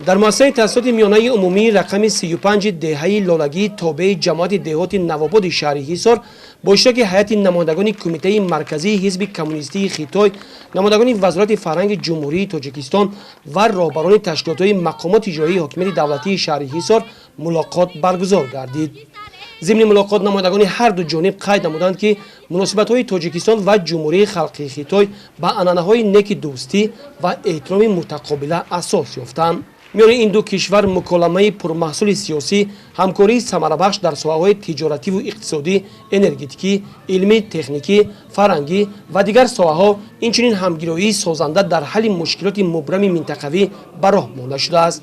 Дар муассисаи таҳсилоти миёнаи умумии рақами 35 деҳаи Лолагии тобеи ҷамоати деҳоти Навободи шаҳри Ҳисор бо иштироки ҳайати намояндагони Кумитаи марказии ҳизби коммунистии Хитой, намояндагони Вазорати фарҳанги Ҷумҳурии Тоҷикистон ва роҳбарони ташкилотҳои мақомоти иҷроии ҳокимияти давлатии шаҳри Ҳисор мулоқот баргузор гардид. Зимни мулоқот намояндагони ҳар ду ҷониб қайд намуданд, ки муносибатҳои Тоҷикистон ва Ҷумҳурии халқии Хитой ба анъанаҳои неки дӯстӣ ва эҳтироми мутақобила асос ёфтанд. Миёни ин ду кишвар муколамаи пурмаҳсули сиёсӣ, ҳамкории самарабахш дар соҳаҳои тиҷоративу иқтисодӣ, энергетикӣ, илмӣ, техникӣ, фарҳангӣ ва дигар соҳаҳо, инчунин ҳамгироии созанда дар ҳалли мушкилоти мубрами минтақавӣ ба роҳ монда шудааст.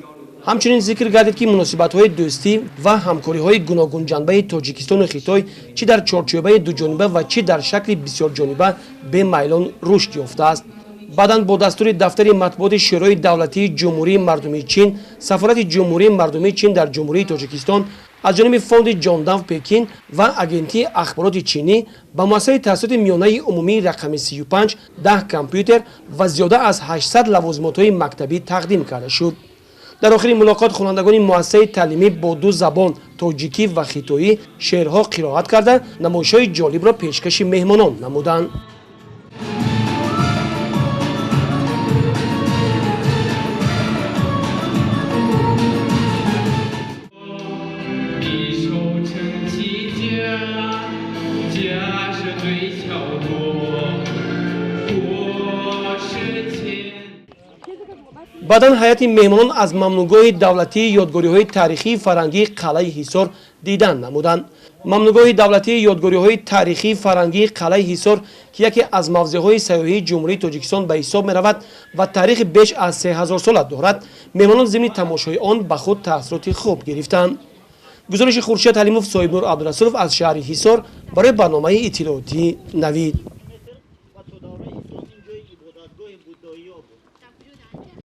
Ҳамчунин зикр гардид, ки муносибатҳои дӯстӣ ва ҳамкориҳои гуногунҷанбаи Тоҷикистону Хитой чӣ дар чорчӯбаи дуҷониба ва чӣ дар шакли бисёрҷониба бемайлон рушд ёфтааст. Баъдан бо дастури дафтари матбуоти Шӯрои давлатии Ҷумҳурии мардумии Чин, сафорати Ҷумҳурии мардумии Чин дар Ҷумҳурии Тоҷикистон аз ҷониби фонди Ҷондав Пекин ва Агентии ахбороти чинӣ ба муассисаи таҳсилоти миёнаи умумии рақами 35 10 компютер ва зиёда аз 800 лавозимотҳои мактабӣ тақдим карда шуд. Дар охири мулоқот хонандагони муассисаи таълимӣ бо ду забон, тоҷикӣ ва хитоӣ, шеърҳо қироат карда, намоишҳои ҷолибро пешкаши меҳмонон намуданд. Баъдан ҳайати меҳмонон аз мамнуъгоҳи давлатии ёдгориҳои таърихии фарҳангии қалъаи Ҳисор дидан намуданд. Мамнуъгоҳи давлатии ёдгориҳои таърихии фарҳангии қалъаи Ҳисор, ки яке аз мавзеъҳои сайёҳии Ҷумҳурии Тоҷикистон ба ҳисоб меравад ва таърихи беш аз 3000 сола дорад, меҳмонон зимни тамошои он ба худ таассуроти хуб гирифтанд. Гузориши Хуршед Ҳалимов, Соҳибнур Абдурасулов аз шаҳри Ҳисор барои барномаи иттилоотии Навид.